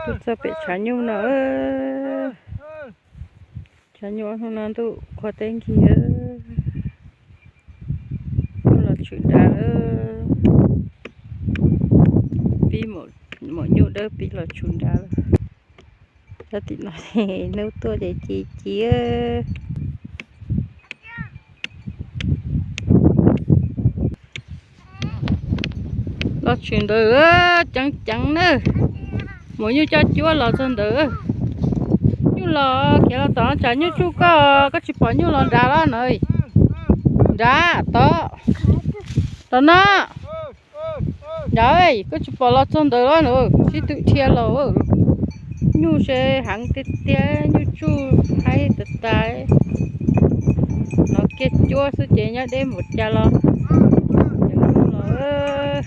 Txog pem tshav nyuj no, tshav nyuj hnub no ntuj qhua teb nkig, nyuj los tshwm nrad lawm. Pib, maum nyuj dawb pib los tshwm nrad lawm. Cov tim no hnub tuaj ces ci ci. Los tshwm ntawd ceev ceev na. Maum nyuj coj cuab los txog ntawd. Nyuj los khiav los tom tshav nyuj tsuj koj, koj tsis pom nyuj los nrad los no. Nrad tod, tom no. Nrad, koj tsis pom los txog ntawd los no, sib tw dhia los. Nyuj se heev tiag tiag, nyuj tsuj haib tas tas. No kiag cuab xwb ces nyob deb npaum cas los. Nyuj los, nyuj los.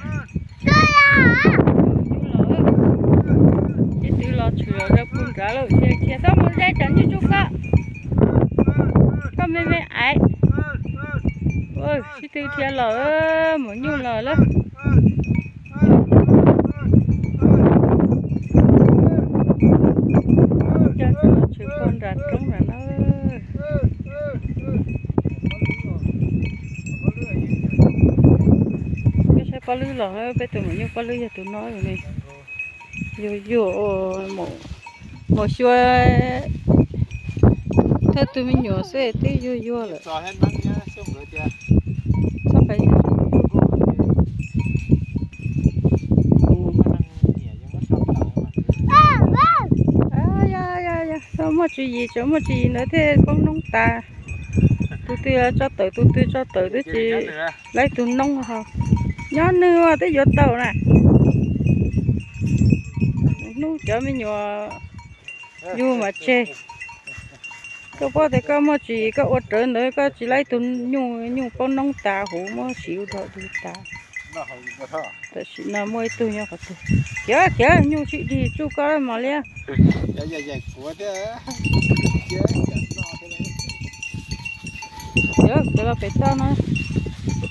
Sib tw los tshwm los rau pug nrad lawm, khiav txhob mus ze tshav nyuj tsuj koj. Koj me me aiv. Sib tw dhia los, maum nyuj los lawm. Coj tshwm pog nram roob nram no. Peb saib pob lwb los, peb tus maum nyuj pob lwb yog tus no ne. Yuag yuag, maum xyuas thawj tug me nyuam xwb twb yuag yuag lawm. Txhob pais. Txhob muaj tswv yim, tsuas muaj tswv yim ntawd thiaj poob noob tas. Tus twg tso tawm tus twg tso tawm twb tsis laib tus noob ho. Nyob nws twb yuav tau na. Hnub cov me nyuam yug mas tseg. Koj paub tias koj muaj tswv yim koj ua rawv ntawd koj tsis laib tus nyuj, nyuj poob noob tas huv muab siv ua dog dig tas. Tam sim no muaj ib tug nyob qhov twg. Khiav khiav, nyuj sib dig tsuj koj mos liab. Khiav khiav los pem toj no.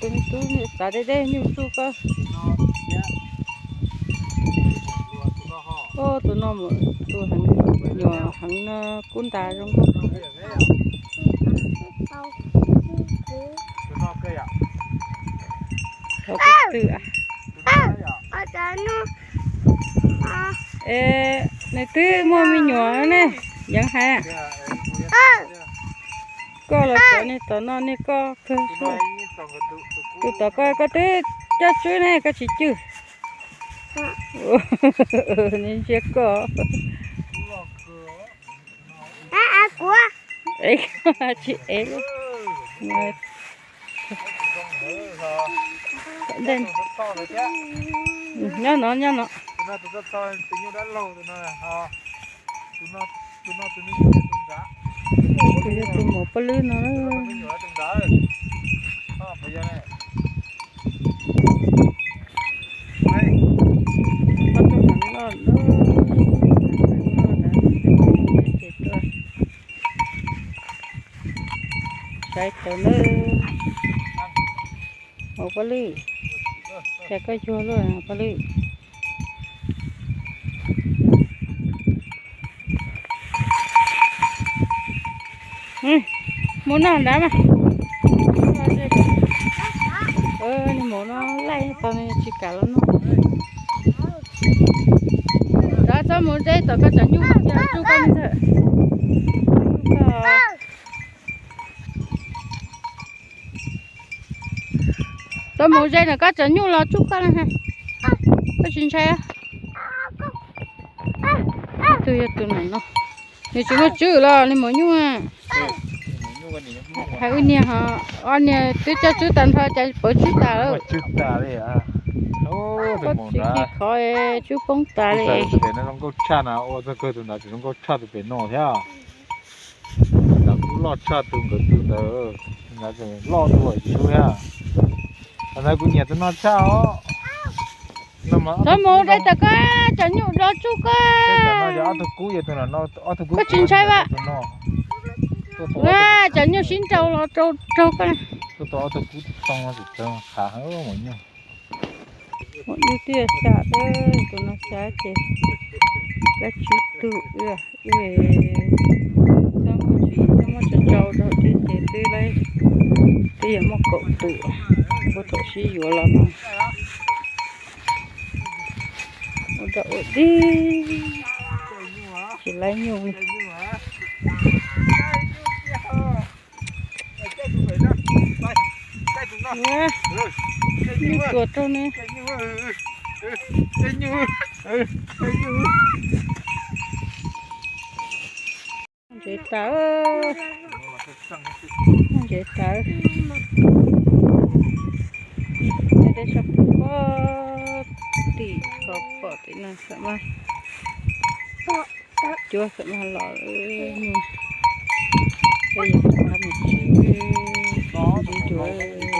Tus me tub xav deb deb nyuj tsuj koj. Tus no mus, tus heev, nyuam heev no kub ntas zoo nkauj. Nws twb muaj me nyuam ne, yeev hais. Koj los cov niag tom no niag koj kawg. Tus tom koj, koj twb coj tswb ne koj tsis cwj. Nws ntsia koj. Tsis ev. Nyob no, nyob no. Tus yog tus maum poj lwb no. Saib tau na. Maum poj lwb, cas koj yuag luaj poj lwb. Mus noj nrad mas. Nws maum no laij tau nws tsis kam los noj. Nrad txhob mus ze tom koj cov nyuj, tsuj koj ntxawm. Txhob mus ze ntawm koj cov nyuj los tsuj koj na. Koj tsis ntshai. Tus yog tus no no. Nws tsis muaj tswv los nws maum nyuj. Hais wb niag ho, ob niag twb coj tswb tag nrho cas pawv tswb tas lawm. Tswb tas li. Koj tsis khi khov tswb poob tas li. Tus pem no zoo nkauj tshaj na, ua txog kawg tus ntawd tseem zoo nkauj tshaj tus pem no thiab. Tus ntawd kuj loj tshaj tus nkawd tus ntawd, tus ntawd tseem loj dua tsis tshua thiab. Tus ntawd kuv nyiam tus no tshaj os. Txhob mus de tom koj cov nyuj los tsuj koj. Ob tug kub, ob tug kub, koj tsis ntshai vas? Cov nyuj sib nraus los raug koj. Tuaj tau ob tug kub too tseem tseem khav heev maum nyuj. Maum nyuj twb xya, tus no xya ces. Lab tsib tug, txhob muab tsis, txhob muab tso tsau rau tib ces twb lab, twb yog muaj kaum tus, puag thaum sib yuav los no. Ua dog ua dig, tsis laib nyuj li. Nyuj tuag rau ne. Ntsev tawv, ntsev tawv. Tej tshaj pub pob tim qhov pom tim no xam mas, cuab xam mas los, tej yog rov qab mus tsev, ntsev cuav.